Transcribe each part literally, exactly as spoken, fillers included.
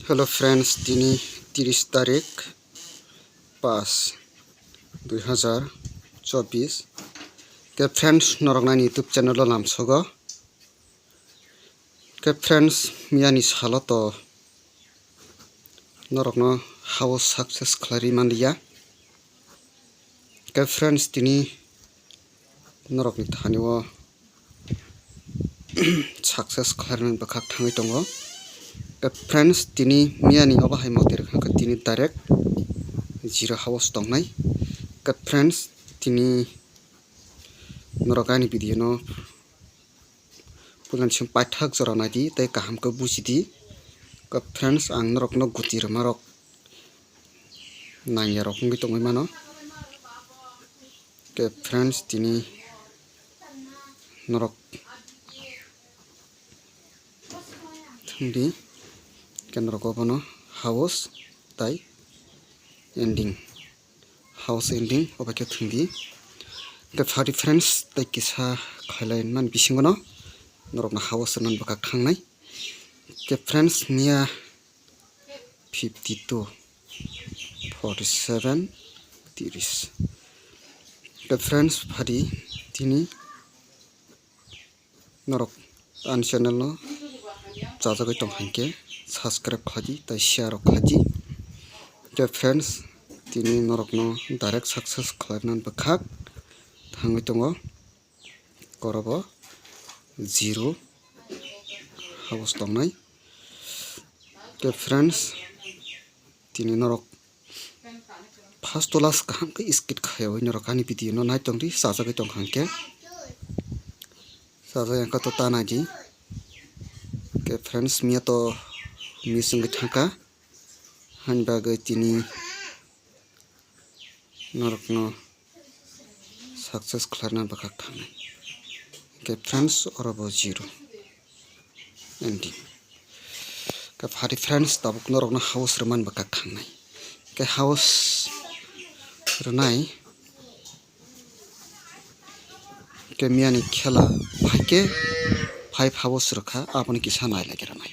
Hello friends, tini tiris tarik pas dui hazar chobis. Ke friends, norok nani YouTube channel o lamsogo. Ke friends, miyani salo to norokno house success khlai manliya. Ke friends, tini norokni thani o success khlairokni bwkhak thangwi tongo. Ke friends, tini miyani obo hai motwi rwkha khe tini direct zero house tongnai. Ke friends, tini norok ani video no puilani simi paithak jora naidi tei kaham khe bujidi. Ke friends, ang norokno guti rwmarok nangya rok wngwi tongwi mano. Ke friends, tini norok thwngdi, ke norok obono house tai ending, house ending obo khe thwngdi. Ke phari friends, tei kisa khailai man bisingono norokno house rwnan bwkhak thangnai. Ke friends, miya fifty two, forty seven, tiris. Ke friends, phari tini norok ani channel no chajagwi tong khankhe subscribe khlaidi tei share rok khlaidi. Ke friends, tini norokno direct success khlaina bwkhak thangwi tongo. Korobo zero house tongnai. Ke friends, tini norok first to last kaham khe skip khayawi norok ani video no nai tongdi, chajagwi tong khankhe. Chajak yang khe to ta naidi. Ke friends, miya to miss wngwi thangkha. Hani bagwi tini norokno success khlaina bwkhak thangnai. Ke friends, oro bo zero ending. Ke phari friends, tabuk norokno house rwmani bwkhak thangnai. Ke house rwnai ke miyani khela phaikhe five house rwkha, aboni kisa nailai rwnai.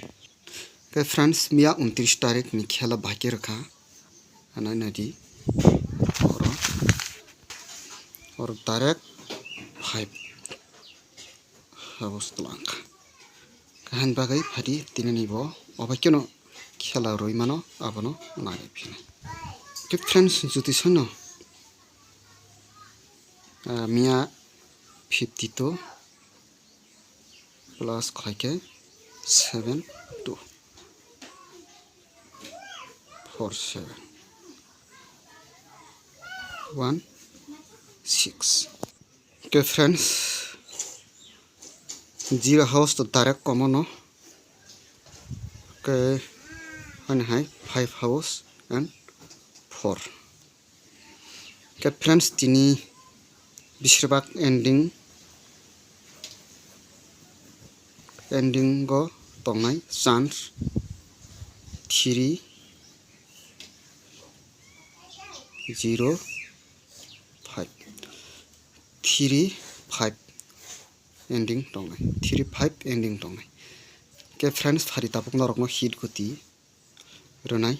Ke friends, miya untris tarik ni khela bahai khe rwkha. Anai naidi. Oro, oro direct five house twlang kha. Kaham bagwi phadi tinini bo obo keno khela rwi mano, abono nai phina. Ke friends, juti sono, ah, miya fifty two plus khlai khe seven two four seven one six. Ke friends, zero house to direct common no. Ke hani hai five house and four. Ke friends, tini besirbak ending, ending o tongnai chance three zero five, three five ending tongnai, three five ending tongnai. Ke friends, phari tabuk norokno hit guti rwnai.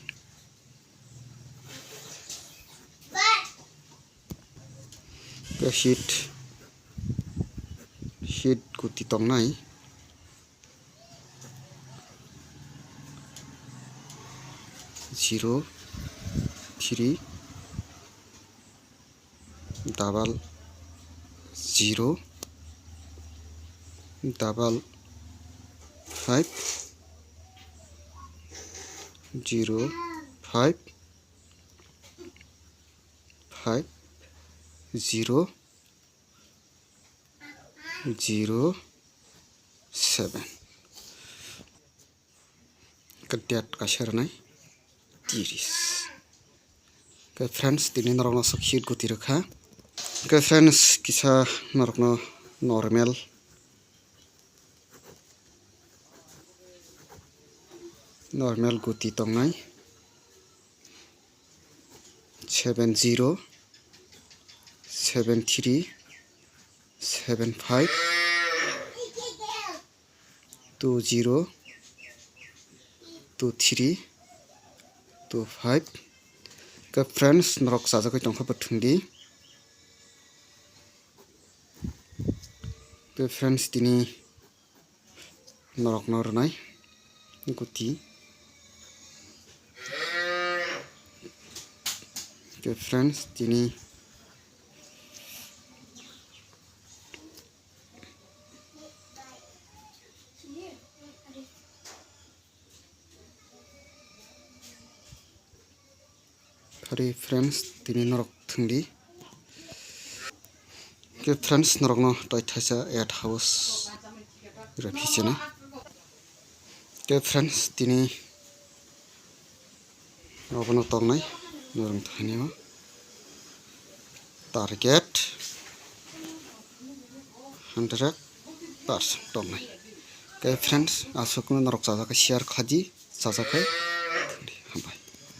Ke hit, hit guti tongnai. Zero three double zero double five zero five five zero zero seven. Ke date kaisa rwnai tiris. Ke friends, tini norokno sok hit guti rwkha. Ke friends, kisa norokno normal, normal guti tongnai. Seven zero, seven three, seven five, two zero, two three, Two five. Ke friends, norok chajagwi tongkha bo thwngdi. Ke friends, tini norokno rwnai guti. Ke friends, tini Phari friends, tini norok thwngdi. Ke friends, norokno tei thaisa ad house rw phi sene. Ke friends, tini obono tongnai norok thani o target hundred percent tongnai. Ke friends, aswkno norok chajak khe share khaidi, chajak khe.